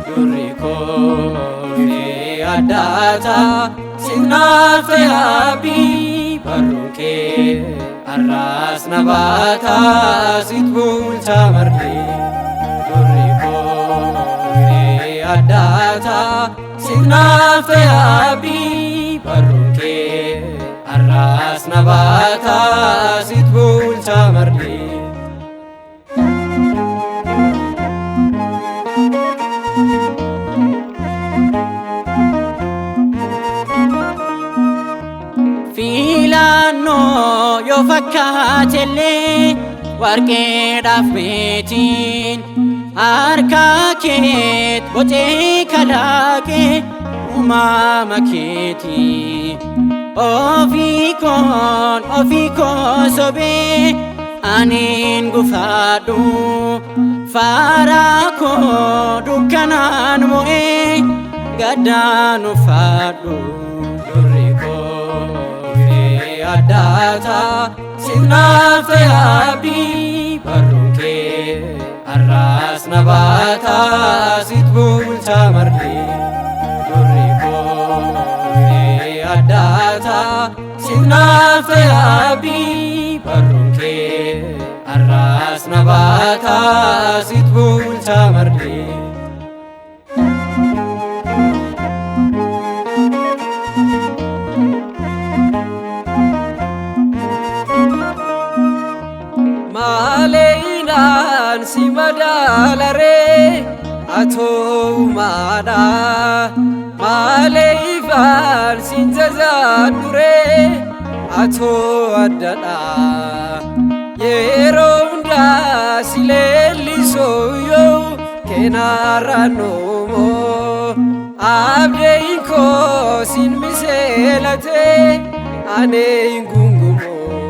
Durri koo fi addaata sinaaf yaabbii barruun kee har'aas na baata sit bulcha marti. Durri koo fi addaata sinaaf yaabbii barruun kee har'aas na baata sit bulcha marti. Filannoo yoo fakkaatellee warqeedhaaf meetiin harka keet bocee kalaaqee uumama keetii. Ofii koon ofii koo sobee aniin gufaadhu faraa koo dukkanaan mo'ee gaddaan uffadhu. Durri koo fi addaata sinaaf yaabbii barruun kee har'aas na baata sit bulcha marti. Durri koo fi addaata sinaaf yaabbii barruun kee har'aas na baata sit bulcha marti. Maaleenaan si madaalaree atoomaadha. Maalee ifaan sin jajaadhuree atoo addadha. Yeroo hundaa si leellisoo yoo kenaarraan noomoo. Abdeen koo sin miseelatee anee hin gungumoo.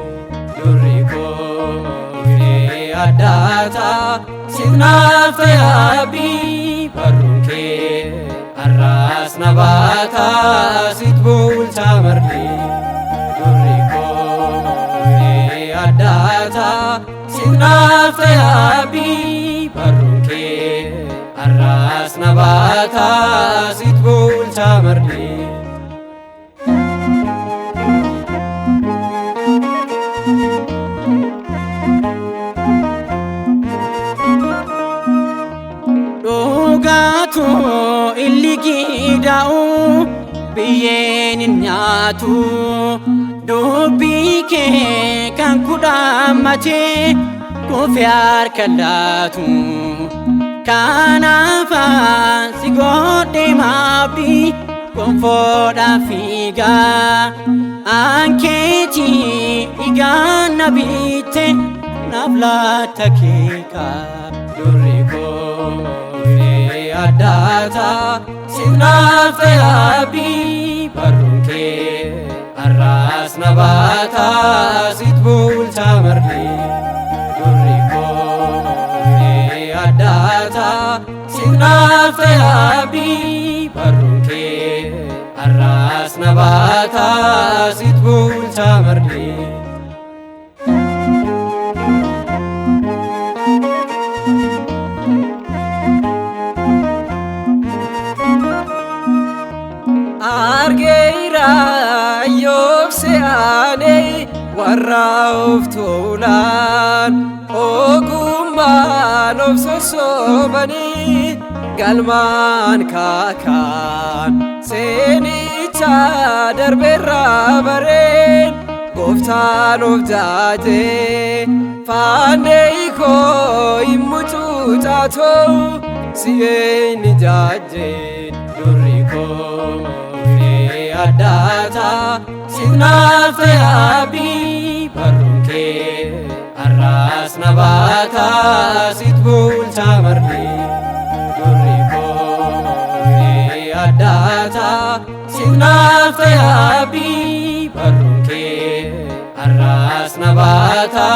Durri koo fi addaata sinaaf yaabbii barruun kee har'aas na baata sit bulcha marti. Durri koo fi addaata sinaaf yaabbii barruun kee har'aas na baata sit bulcha marti. Dhugaatu illi gidaa'u biyyeen hin nyaatu dubbii kee kan kudhaamate kufe harka laatu. Kanaafaan si godhe maabdii gonfoodhaan fiigaa ankeetii dhigaan na bitte naaf laatta keekaa. Durri koo fi addaata sinaaf yaabbii barruun kee har'aas na baata sit bulcha marti. Durri koo fi addaata sinaaf yaabbii barruun kee har'aas na baata sit bulcha marti. Argeera yoobse aanee warra of tuulaan ogummaan of sossobanii galmaan kaakaan seenicha darbeerra bareen gooftaan of jaajee faannee koo hin mucucaatoo si'een ni jaajee. Durri koo fi addaata sinaaf yaabbii barruun kee har'aas na baata sit bulcha marti. Durri koo addaata Siif ta'e abdii barruun kee har'aas na baata.